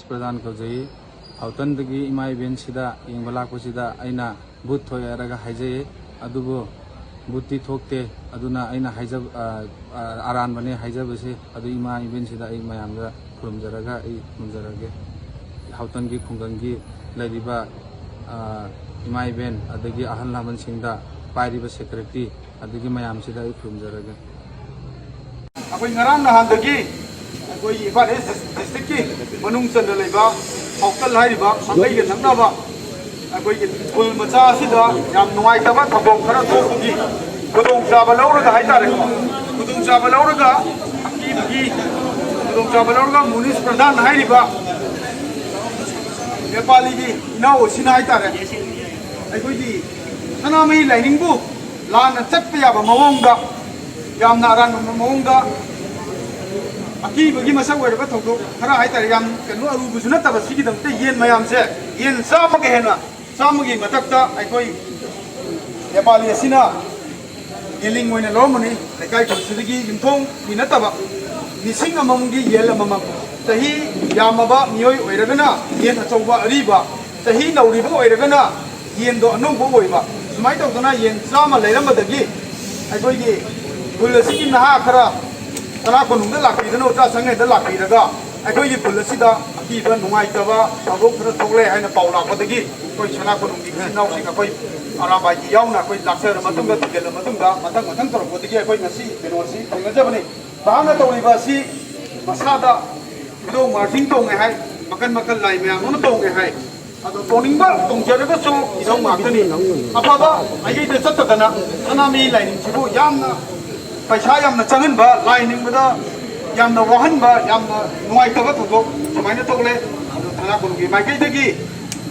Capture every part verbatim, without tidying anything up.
ꯄ꯭ꯔꯗꯥꯟ ꯀꯧꯖꯩ꯫ ꯍꯥꯎꯇꯟꯗꯒꯤ ꯏꯃꯥ ꯏꯕꯦꯟꯁꯤꯗ ꯌꯦꯡꯕ ꯂꯥꯛꯄꯁꯤꯗ ꯑꯩꯅ ꯚꯨꯠ ꯊꯣꯛꯑꯦ ꯍꯥꯏꯔꯒ ꯍꯥꯏꯖꯩ, ꯑꯗꯨꯕꯨ ꯚꯨꯠꯇꯤ ꯊꯣꯛꯇꯦ꯫ ꯑꯗꯨꯅ ꯑꯩꯅ ꯍꯥꯏꯖꯕ, ꯑ, ꯑ, ꯑꯔꯥꯟꯕꯅꯦ ꯍꯥꯏꯖꯕꯁꯦ, ꯑꯗꯨ ꯏꯃꯥ ꯏꯕꯦꯟꯁꯤꯗ ꯑꯩ ꯃꯌꯥꯝꯗ ꯈꯨꯔꯨꯝꯖꯔꯒ ꯑꯩ ꯈꯨꯔꯨꯝꯖꯔꯒꯦ꯫ ꯍꯥꯎꯇꯟꯒꯤ ꯈꯨꯡꯒꯪꯒꯤ ꯂꯩꯔꯤꯕ, ꯑ, ꯏꯃꯥ ꯏꯕꯦꯟ, ꯑꯗꯒꯤ ꯑꯍꯜ ꯂꯃꯟꯁꯤꯡꯗ, ꯄꯥꯏꯔꯤꯕ ꯁꯦꯀ꯭ꯔꯦꯇꯔꯤ, ꯑꯗꯒꯤ ꯃꯌꯥꯝꯁꯤꯗ ꯑꯩ ꯈꯨꯔꯨꯝꯖꯔꯒꯦ꯫ ꯑꯩꯈꯣꯏ ꯉꯔꯥꯡ ꯅꯍꯥꯟꯗꯒꯤ ꯑꯩꯈꯣꯏꯒꯤ ꯏꯝꯐꯥꯜ ꯏꯁ ꯗꯤꯁꯇ꯭ꯔꯤꯛꯀꯤ ꯃꯅꯨꯡ ꯆꯟꯅ ꯂꯩꯕ ꯍꯥꯎꯇꯟ ꯍꯥꯏꯔꯤꯕ ꯃꯥꯡꯂꯩꯒ ꯅꯛꯅꯕ ꯑꯩꯈꯣꯏꯒꯤ ꯈꯨꯜ ꯃꯆꯥ ꯑꯁꯤꯗ ꯌꯥꯝ ꯅꯨꯡꯉꯥꯏꯇꯕ ꯊꯧꯗꯣꯛ ꯈꯔ ꯊꯣꯛꯄꯒꯤ ꯈꯨꯗꯣꯡꯆꯥꯕ ꯂꯧꯔꯒ ꯍꯥꯏꯇꯥꯔꯦꯀꯣ, ꯈꯨꯗꯣꯡꯆꯥꯕ ꯂꯧꯔꯒ ꯑꯀꯤꯕꯒꯤ ꯈꯨꯗꯣꯡꯆꯥꯕ ꯂꯧꯔꯒ ꯃꯨꯅꯤꯁ ꯄ꯭ꯔꯙꯥꯟ ꯍꯥꯏꯔꯤꯕ ꯅꯦꯄꯥꯂꯤꯒꯤ ꯏꯅꯥꯎ ꯑꯁꯤꯅ ꯍꯥꯏꯇꯥꯔꯦ, ꯑꯩꯈꯣꯏꯒꯤ ꯁꯅꯥꯃꯍꯤ ꯂꯥꯏꯅꯤꯡꯕꯨ ꯂꯥꯟꯅ ꯆꯠꯄ ꯌꯥꯕ ꯃꯑꯣꯡꯗ, ꯌꯥꯝꯅ ꯑꯔꯥꯟꯕ ꯃꯑꯣꯡꯗ ꯑꯀꯤꯕꯒꯤ ꯃꯁꯛ ꯑꯣꯏꯔꯕ ꯊꯧꯗꯣꯛ ꯈꯔ ꯍꯥꯏꯇꯥꯔꯦ, ꯌꯥꯝ ꯀꯩꯅꯣ ꯑꯔꯨꯕꯁꯨ ꯅꯠꯇꯕ, ꯁꯤꯒꯤꯗꯃꯛꯇ ꯌꯦꯟ ꯃꯌꯥꯝꯁꯦ, ꯌꯦꯟ ꯆꯥꯝꯃꯒ ꯍꯦꯟꯅ, ꯆꯥꯝꯃꯒꯤ ꯃꯊꯛꯇ ꯑꯩꯈꯣꯏ ꯅꯦꯄꯥꯂꯤ ꯑꯁꯤꯅ ꯌꯦꯟꯂꯤꯡ ꯑꯣꯏꯅ ꯂꯧꯔꯝꯕꯅꯤ꯫ ꯂꯩꯀꯥꯏ ꯈꯨꯜꯁꯤꯗꯒꯤ ꯌꯨꯝꯊꯣꯡꯒꯤ ꯅꯠꯇꯕ ꯂꯤꯁꯤꯡ ꯑꯃꯃꯝꯒꯤ ꯌꯦꯟ ꯑꯃꯃꯝ, ꯆꯍꯤ ꯌꯥꯝꯃꯕ ꯃꯤꯑꯣꯏ ꯑꯣꯏꯔꯒꯅ ꯌꯦꯟ ꯑꯆꯧꯕ ꯑꯔꯤꯕ, ꯆꯍꯤ ꯅꯧꯔꯤꯕ ꯑꯣꯏꯔꯒꯅ ꯌꯦꯟꯗꯣ ꯑꯅꯧꯕ ꯑꯣꯏꯕ, ꯁꯨꯃꯥꯏꯅ ꯇꯧꯗꯅ ꯌꯦꯟ ꯆꯥꯝꯃ ꯂꯩꯔꯝꯕꯗꯒꯤ ꯑꯩꯈꯣꯏꯒꯤ ꯈꯨꯜ ꯑꯁꯤꯒꯤ ꯅꯍꯥ ꯈꯔ ꯁꯅꯥ ꯀꯣꯅꯨꯡꯗ ꯂꯥꯛꯄꯤꯗꯅ, ꯎꯆꯥ ꯁꯪꯉꯩꯗ ꯂꯥꯛꯄꯤꯔꯒ ꯑꯩꯈꯣꯏꯒꯤ ꯈꯨꯜ ꯑꯁꯤꯗ ꯑꯀꯤꯕ ꯅꯨꯡꯉꯥꯏꯇꯕ ꯊꯧꯗꯣꯛ ꯈꯔ ꯊꯣꯛꯂꯦ ꯍꯥꯏꯅ ꯄꯥꯎ ꯂꯥꯛꯄꯗꯒꯤ ꯑꯩꯈꯣꯏ ꯁꯅꯥ ꯀꯣꯅꯨꯡꯒꯤ ꯏꯆꯤꯟ ꯏꯅꯥꯎꯁꯤꯡ ꯑꯩꯈꯣꯏ ꯑꯔꯥꯝꯕꯥꯏꯒꯤ ꯌꯥꯎꯅ ꯑꯩꯈꯣꯏ ꯂꯥꯛꯆꯔ ꯃꯇꯨꯡꯗ, ꯊꯤꯡꯖꯤꯜꯂ ꯃꯇꯨꯡꯗ ꯃꯊꯪ ꯃꯊꯪ ꯇꯧꯔꯛꯄꯗꯒꯤ ꯑꯩꯈꯣꯏ ꯉꯁꯤ ꯀꯩꯅꯣꯁꯤ ꯊꯦꯡꯅꯖꯕꯅꯤ꯫ ꯃꯍꯥꯛꯅ ꯇꯧꯔꯤꯕ ꯑꯁꯤ ꯃꯁꯥꯗ ꯈꯨꯗꯣꯡ ꯃꯥꯔꯖꯤꯡ ꯇꯣꯡꯉꯦ ꯍꯥꯏ, ꯃꯈꯜ ꯃꯈꯜ ꯂꯥꯏ ꯃꯌꯥꯝ ꯑꯃ ꯇꯣꯡꯉꯦ ꯍꯥꯏ꯫ ꯑꯗꯣ ꯇꯣꯡꯅꯤꯡꯕ ꯇꯣꯡꯖꯔꯒꯁꯨ ꯏꯙꯧ ꯉꯥꯛꯇꯅꯤ꯫ ꯑꯐꯕ ꯃꯥꯏꯀꯩꯗ ꯆꯠꯇꯗꯅ ꯁꯅꯥꯃꯍꯤ ꯂꯥꯏꯅꯤꯡꯁꯤꯕꯨ ꯌꯥꯝꯅ ꯄꯩꯁꯥ ꯌꯥꯝꯅ ꯆꯪꯍꯟꯕ, ꯂꯥꯏ ꯅꯤꯡꯕꯗ ꯌꯥꯝꯅ ꯋꯥꯍꯟꯕ, ꯌꯥꯝꯅ ꯅꯨꯡꯉꯥꯏꯇꯕ ꯊꯧꯗꯣꯛ ꯁꯨꯃꯥꯏꯅ ꯊꯣꯛꯂꯦ꯫ ꯑꯗꯣ ꯁꯅꯥ ꯀꯣꯅꯨꯡꯒꯤ ꯃꯥꯏꯀꯩꯗꯒꯤ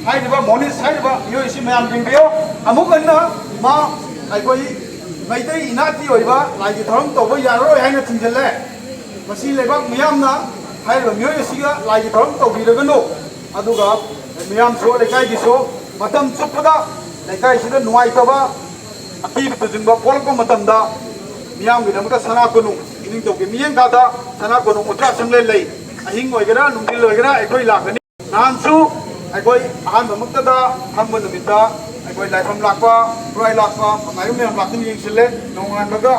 ꯍꯥꯏꯔꯤꯕ ꯃꯣꯅꯤꯁ ꯍꯥꯏꯔꯤꯕ ꯃꯤꯑꯣꯏ ꯑꯁꯤ ꯃꯌꯥꯝ ꯌꯦꯡꯕꯤꯌꯨ꯫ ꯑꯃꯨꯛ ꯍꯟꯅ ꯃꯥ ꯑꯩꯈꯣꯏ ꯃꯩꯇꯩ ꯏꯅꯥꯠꯀꯤ ꯑꯣꯏꯕ ꯂꯥꯏꯒꯤ ꯊꯧꯔꯝ ꯇꯧꯕ ꯌꯥꯔꯔꯣꯏ ꯍꯥꯏꯅ ꯊꯤꯡꯖꯤꯜꯂꯦ꯫ ꯃꯁꯤ ꯂꯩꯕꯥꯛ ꯃꯤꯌꯥꯝꯅ ꯍꯥꯏꯔꯤꯕ ꯃꯤꯑꯣꯏ ꯑꯁꯤꯒ ꯂꯥꯏꯒꯤ ꯊꯧꯔꯝ ꯇꯧꯕꯤꯔꯒꯅꯨ꯫ ꯑꯗꯨꯒ ꯃꯤꯌꯥꯝꯁꯨ, ꯂꯩꯀꯥꯏꯒꯤꯁꯨ ꯃꯇꯝ ꯆꯨꯞꯄꯗ ꯂꯩꯀꯥꯏꯁꯤꯗ ꯅꯨꯡꯉꯥꯏꯇꯕ, ꯑꯀꯤꯕ ꯇꯨꯁꯤꯟꯕ ꯄꯣꯛꯂꯛꯄ ꯃꯇꯝꯗ ꯃꯤꯌꯥꯝꯒꯤꯗꯃꯛꯇ ꯁꯅꯥ ꯀꯣꯅꯨꯡ ꯏꯅꯤꯡꯊꯧꯒꯤ ꯃꯤꯠꯌꯦꯡ ꯊꯥꯗ ꯁꯅꯥ ꯀꯣꯅꯨꯡ ꯎꯆꯥ ꯁꯪꯂꯦꯟ ꯂꯩ꯫ ꯑꯍꯤꯡ ꯑꯣꯏꯒꯦꯔꯥ ꯅꯨꯡꯊꯤꯜ ꯑꯣꯏꯒꯦꯔꯥ ꯑꯩꯈꯣꯏ ꯂꯥꯛꯀꯅꯤ꯫ ꯅꯍꯥꯟꯁꯨ ꯑꯩꯈꯣꯏ ꯑꯍꯥꯟꯕꯃꯛꯇꯗ ꯈꯪꯕ ꯅꯨꯃꯤꯠꯇ ꯑꯩꯈꯣꯏ ꯂꯥꯏꯐꯝ ꯂꯥꯛꯄ, ꯈꯨꯔꯥꯏ ꯂꯥꯛꯄ, ꯃꯉꯥꯏꯔꯨ ꯃꯌꯥꯝ ꯂꯥꯛꯇꯨꯅ ꯌꯦꯡꯁꯤꯜꯂꯦ꯫ ꯅꯣꯡꯉꯥꯟꯕꯒ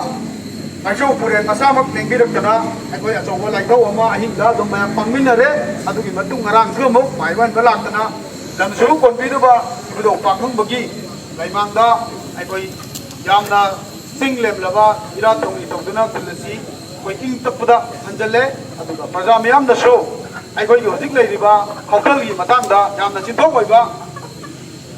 ꯀꯥꯏꯆꯧ ꯄꯨꯔꯦꯟ ꯃꯁꯥꯃꯛ ꯂꯦꯡꯕꯤꯔꯛꯇꯅ ꯑꯩꯈꯣꯏ ꯑꯆꯧꯕ ꯂꯥꯏꯊꯧ ꯑꯃ ꯑꯍꯤꯡꯗ ꯑꯗꯨꯝ ꯃꯌꯥꯝ ꯄꯥꯡꯃꯤꯟꯅꯔꯦ꯫ ꯑꯗꯨꯒꯤ ꯃꯇꯨꯡ ꯉꯔꯥꯡꯁꯨ ꯑꯃꯨꯛ ꯃꯥꯏꯕ ꯑꯣꯏꯅ ꯂꯥꯛꯇꯅ ꯂꯝꯁꯨ ꯀꯣꯟꯕꯤꯔꯨꯕ ꯏꯕꯨꯙꯧ ꯄꯥꯈꯪꯕꯒꯤ ꯂꯩꯃꯥꯡꯗ ꯑꯩꯈꯣꯏ ꯌꯥꯝꯅ ꯆꯤꯡ ꯂꯦꯝꯂꯕ ꯏꯔꯥꯠ ꯊꯧꯅꯤ ꯇꯧꯗꯨꯅ ꯈꯨꯜ ꯑꯁꯤ ꯑꯩꯈꯣꯏ ꯏꯪ ꯇꯞꯄꯗ ꯍꯟꯖꯜꯂꯦ꯫ ꯑꯗꯨꯒ ꯄ꯭ꯔꯖꯥ ꯃꯤꯌꯥꯝꯅꯁꯨ ꯑꯩꯈꯣꯏꯒꯤ ꯍꯧꯖꯤꯛ ꯂꯩꯔꯤꯕ ꯍꯧꯈꯜꯒꯤ ꯃꯇꯥꯡꯗ ꯌꯥꯝꯅ ꯆꯤꯟꯊꯣꯛ ꯑꯣꯏꯕ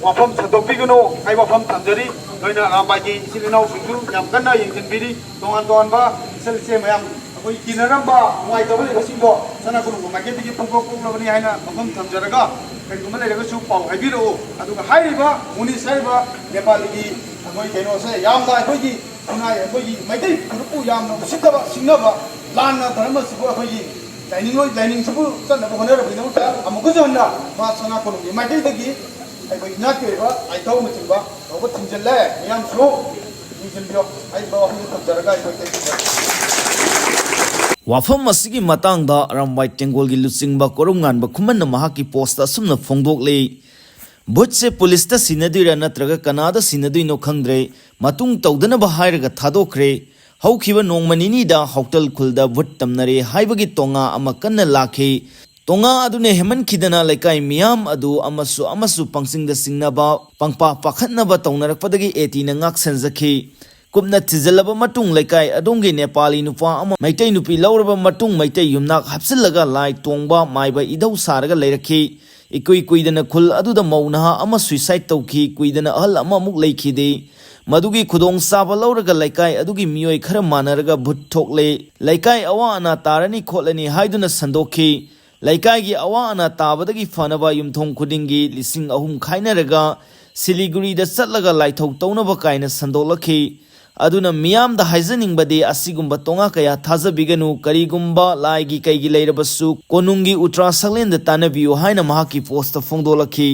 ꯋꯥꯐꯝ ꯁꯟꯗꯣꯛꯄꯤꯒꯅꯨ꯫ ꯑꯩ ꯋꯥꯐꯝ ꯊꯝꯖꯔꯤ꯫ ꯂꯣꯏꯅ ꯑꯔꯥꯝꯕꯥꯏꯒꯤ ꯏꯆꯤꯜ ꯏꯅꯥꯎꯁꯤꯡꯁꯨ ꯌꯥꯝ ꯀꯟꯅ ꯌꯦꯡꯁꯤꯟꯕꯤꯔꯤ꯫ ꯇꯣꯉꯥꯟ ꯇꯣꯉꯥꯟꯕ ꯏꯆꯜ ꯏꯆꯦ ꯃꯌꯥꯝ ꯑꯩꯈꯣꯏ ꯀꯤꯅꯔꯝꯕ ꯅꯨꯡꯉꯥꯏꯇꯕ ꯂꯩꯕꯁꯤꯡꯗꯣ ꯁꯅꯥ ꯀꯣꯅꯨꯡꯒꯤ ꯃꯥꯏꯀꯩꯗꯒꯤ ꯄꯨꯡꯀꯣꯛ ꯀꯣꯛꯂꯕꯅꯤ ꯍꯥꯏꯅ ꯋꯥꯐꯝ ꯊꯝꯖꯔꯒ, ꯀꯔꯤꯒꯨꯝꯕ ꯂꯩꯔꯒꯁꯨ ꯄꯥꯎ ꯍꯥꯏꯕꯤꯔꯛꯎ꯫ ꯑꯗꯨꯒ ꯍꯥꯏꯔꯤꯕ ꯃꯨꯅꯤꯁ ꯍꯥꯏꯔꯤꯕ ꯅꯦꯄꯥꯂꯤꯒꯤ ꯑꯩꯈꯣꯏ ꯀꯩꯅꯣꯁꯦ ꯌꯥꯝꯅ ꯑꯩꯈꯣꯏꯒꯤ ꯈꯨꯟꯅꯥꯏ, ꯑꯩꯈꯣꯏꯒꯤ ꯃꯩꯇꯩ ꯐꯨꯔꯨꯞꯄꯨ ꯌꯥꯝꯅ ꯎꯁꯤꯠꯇꯕ ꯁꯤꯡꯅꯕ ꯂꯥꯟꯅ ꯙꯔꯃꯁꯤꯕꯨ ꯑꯩꯈꯣꯏꯒꯤ ꯂꯥꯏꯅꯤꯡꯂꯣꯏ-, ꯂꯥꯏꯅꯤꯡꯁꯤꯕꯨ ꯆꯠꯅꯕ ꯍꯣꯠꯅꯔꯕꯒꯤꯗꯃꯛꯇ ꯑꯃꯨꯛꯀꯁꯨ ꯍꯟꯅ ꯃꯥ ꯁꯅꯥ ꯀꯣꯅꯨꯡꯒꯤ ꯃꯥꯏꯀꯩꯗꯒꯤ ꯑꯩꯈꯣꯏ ꯏꯅꯥꯠꯀꯤ ꯑꯣꯏꯕ ꯂꯥꯏꯊꯧꯅꯆꯤꯡꯕ ꯇꯧꯕ ꯊꯤꯡꯖꯤꯜꯂꯦ꯫ ꯃꯤꯌꯥꯝꯁꯨ ꯌꯦꯡꯁꯤꯟꯕꯤꯌꯣ꯫ ꯑꯩ ꯋꯥꯐꯝꯁꯤ ꯊꯝꯖꯔꯒ ꯑꯩꯈꯣꯏ ꯇꯦꯟꯁꯤꯟꯖꯔꯒꯦ꯫ ꯋꯥꯐꯝ ꯑꯁꯤꯒꯤ ꯃꯇꯥꯡꯗ ꯑꯔꯥꯝꯕꯥꯏ ꯇꯦꯡꯒꯣꯜꯒꯤ ꯂꯨꯆꯤꯡꯕ ꯀꯣꯔꯨꯝꯉꯥꯟꯕ ꯈꯨꯃꯟꯅ ꯃꯍꯥꯛꯀꯤ ꯄꯣꯁꯇ ꯑꯁꯨꯝꯅ ꯐꯣꯡꯗꯣꯛꯂꯤ, ꯚꯨꯠꯁꯦ ꯄꯨꯂꯤꯁꯇ ꯁꯤꯟꯅꯗꯣꯏꯔꯥ ꯅꯠꯇ꯭ꯔꯒ ꯀꯅꯥꯗ ꯁꯤꯟꯅꯗꯣꯏꯅꯣ ꯈꯪꯗ꯭ꯔꯦ, ꯃꯇꯨꯡ ꯇꯧꯗꯅꯕ ꯍꯥꯏꯔꯒ ꯊꯥꯗꯣꯛꯈ꯭ꯔꯦ꯫ ꯍꯧꯈꯤꯕ ꯅꯣꯡꯃ ꯅꯤꯅꯤꯗ ꯍꯥꯎꯇꯜ ꯈꯨꯜꯗ ꯚꯨꯠ ꯇꯝꯅꯔꯦ ꯍꯥꯏꯕꯒꯤ ꯇꯣꯉꯥ ꯑꯃ ꯀꯟꯅ ꯂꯥꯛꯈꯤ꯫ ꯇꯣꯉꯥ ꯑꯗꯨꯅ ꯍꯦꯟꯃꯟꯈꯤꯗꯅ ꯂꯩꯀꯥꯏ ꯃꯤꯌꯥꯝ ꯑꯗꯨ ꯑꯃꯁꯨ ꯑꯃꯁꯨ ꯄꯪꯆꯤꯡꯗ ꯆꯤꯡꯅꯕ, ꯄꯪꯄꯥ ꯄꯥꯈꯠꯅꯕ ꯇꯧꯅꯔꯛꯄꯗꯒꯤ ꯑꯦ ꯇꯤꯅ ꯉꯥꯛ ꯁꯦꯟꯖꯈꯤ꯫ ꯀꯨꯞꯅ ꯊꯤꯖꯤꯜꯂꯕ ꯃꯇꯨꯡ ꯂꯩꯀꯥꯏ ꯑꯗꯣꯝꯒꯤ ꯅꯦꯄꯥꯂꯤ ꯅꯨꯄꯥ ꯑꯃ ꯃꯩꯇꯩ ꯅꯨꯄꯤ ꯂꯧꯔꯕ ꯃꯇꯨꯡ ꯃꯩꯇꯩ ꯌꯨꯝꯅꯥꯛ ꯍꯥꯞꯆꯤꯜꯂꯒ ꯂꯥꯏ ꯇꯣꯡꯕ ꯃꯥꯏꯕ ꯏꯙꯧ ꯁꯥꯔꯒ ꯂꯩꯔꯛꯈꯤ꯫ ꯏꯀꯨꯏ ꯀꯨꯏꯗꯅ ꯈꯨꯜ ꯑꯗꯨꯗ ꯃꯧ ꯅꯍꯥ ꯑꯃ suicide ꯇꯧꯈꯤ, ꯀꯨꯏꯗꯅ ꯑꯍꯜ ꯑꯃꯃꯨꯛ ꯂꯩꯈꯤꯗꯦ꯫ ꯃꯗꯨꯒꯤ ꯈꯨꯗꯣꯡ ꯆꯥꯕ ꯂꯧꯔꯒ ꯂꯩꯀꯥꯏ ꯑꯗꯨꯒꯤ ꯃꯤꯑꯣꯏ ꯈꯔ ꯃꯥꯟꯅꯔꯒ ꯚꯨꯠ ꯊꯣꯛꯂꯦ, ꯂꯩꯀꯥꯏ ꯑꯋꯥ ꯑꯅꯥ ꯇꯥꯔꯅꯤ ꯈꯣꯠꯂꯅꯤ ꯍꯥꯏꯗꯨꯅ ꯁꯟꯗꯣꯛꯈꯤ꯫ ꯂꯩꯀꯥꯏꯒꯤ ꯑꯋꯥ ꯑꯅꯥ ꯇꯥꯕꯗꯒꯤ ꯐꯅꯕ ꯌꯨꯝꯊꯣꯡ ꯈꯨꯗꯤꯡꯒꯤ ꯂꯤꯁꯤꯡ ꯑꯍꯨꯝ ꯈꯥꯏꯅꯔꯒ ꯁꯤꯂꯤꯒꯨꯔꯤꯗ ꯆꯠꯂꯒ ꯂꯥꯏꯊꯧ ꯇꯧꯅꯕ ꯀꯥꯏꯅ ꯁꯟꯗꯣꯛꯂꯛꯈꯤ꯫ ꯑꯗꯨꯅ ꯃꯤꯌꯥꯝꯗ ꯍꯥꯏꯖꯅꯤꯡꯕꯗꯤ ꯑꯁꯤꯒꯨꯝꯕ ꯇꯣꯉꯥ ꯀꯌꯥ ꯊꯥꯖꯕꯤꯒꯅꯨ, ꯀꯔꯤꯒꯨꯝꯕ ꯂꯥꯏꯒꯤ ꯀꯩꯒꯤ ꯂꯩꯔꯕꯁꯨ ꯀꯣꯅꯨꯡꯒꯤ ꯎꯇ꯭ꯔꯥ ꯁꯛꯂꯦꯟꯗ ꯇꯥꯟꯅꯕꯤꯌꯨ ꯍꯥꯏꯅ ꯃꯍꯥꯛꯀꯤ ꯄꯣꯁꯇ ꯐꯣꯡꯗꯣꯛꯂꯛꯈꯤ꯫